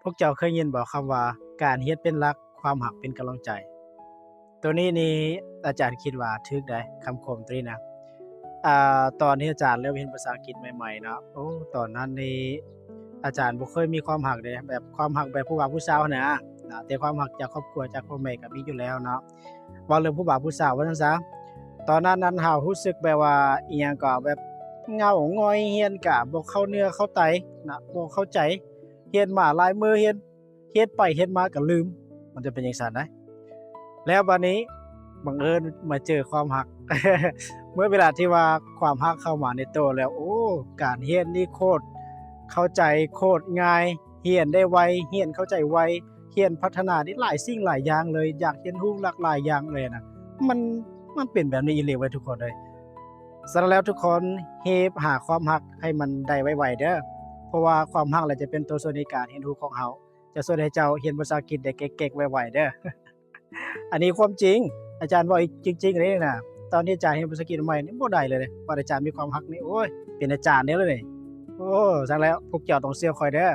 ພວກເຈົ້າເຄີຍຍິນບໍ່ຄຳວ່າ ການຮຽນເປັນຫຼັກ ຄວາມຮັກເປັນກຳລັງໃຈ? ໂຕນີ້ນີ້ອາຈານຄິດວ່າຖືກໄດ໋ ຄຳຄົມໂຕນີ້ນະ. ອ່າ ຕອນທີ່ອາຈານເລີ່ມຮຽນພາສາອັງກິດໃໝ່ໆເນາະ ໂອ້ ຕອນນັ້ນນີ້ອາຈານບໍ່ເຄີຍມີຄວາມຮັກເດ້ ແບບຄວາມຮັກແບບຜູ້ບ່າວຜູ້ສາວຫັ້ນນະ ນະ ແຕ່ຄວາມຮັກຈາກຄອບຄົວ ຈາກພໍ່ແມ່ກໍມີຢູ່ແລ້ວເນາະ. ເວົ້າເລື່ອງຜູ້ບ່າວຜູ້ສາວວ່າຊັ້ນຊະ ຕອນນັ້ນນັ້ນເຮົາຮູ້ສຶກແບບວ່າ ອີ່ຫຍັງກໍແບບເຫງົາຫງອຍ ຮຽນກະບໍ່ເຂົ້າເນື້ອເຂົ້າໄຕນະ ບໍ່ເຂົ້າໃຈ ຮຽນມາຫຼາຍມື້ ຮຽນ ຮຽນໄປຮຽນມາກໍລືມ ມັນຈະເປັນຈັ່ງຊັ້ນໄດ໋. ແລ້ວບາດນີ້ບັງເອີນມາເຈີຄວາມຮັກ ເມື່ອເວລາທີ່ວ່າຄວາມຮັກເຂົ້າມາໃນໂຕແລ້ວ ໂອ້ ການຮຽນນີ້ໂຄດເຂົ້າໃຈ ໂຄດງ່າຍ ຮຽນໄດ້ໄວ ຮຽນເຂົ້າໃຈໄວ ຮຽນພັດທະນາໄດ້ຫຼາຍສິ່ງຫຼາຍຢ່າງເລີຍ ຢາກຮຽນຮູ້ຫຼາກຫຼາຍຢ່າງເລີຍນະ. ມັນ ມັນເປັນແບບນີ້ອີ່ຫຼີເວີຍທຸກຄົນເອີຍ. ສະນັ້ນແລ້ວທຸກຄົນຮີບຫາຄວາມຮັກໃຫ້ມັນໄດ້ໄວໆເດີ ເພາະວ່າຄວາມຮັກແຫຼະຈະເປັນໂຕຊ່ວຍໃນການຮຽນຮູ້ຂອງເຮົາ ຈະຊ່ວຍໃຫ້ເຈົ້າຮຽນພາສາອັງກິດໄດ້ເກັ່ງໆໄວໆເດີ. ອັນນີ້ຄວາມຈິງ ອາຈານເວົ້າອີກຈິງໆເລີຍນະ. ຕອນທີ່ອາຈານຮຽນພາສາອັງກິດໃໝ່ນີ້ບໍ່ໄດ້ເລີຍເດ້ ວ່າອາຈານມີຄວາມຮັກນີ້ ໂອ້ຍ ເປັນອາຈານແນວເລີຍນີ້. ໂອ້ ຊັ້ນແລ້ວພວກເຈົ້າຕ້ອງເຊື່ອຂ້ອຍເດີ.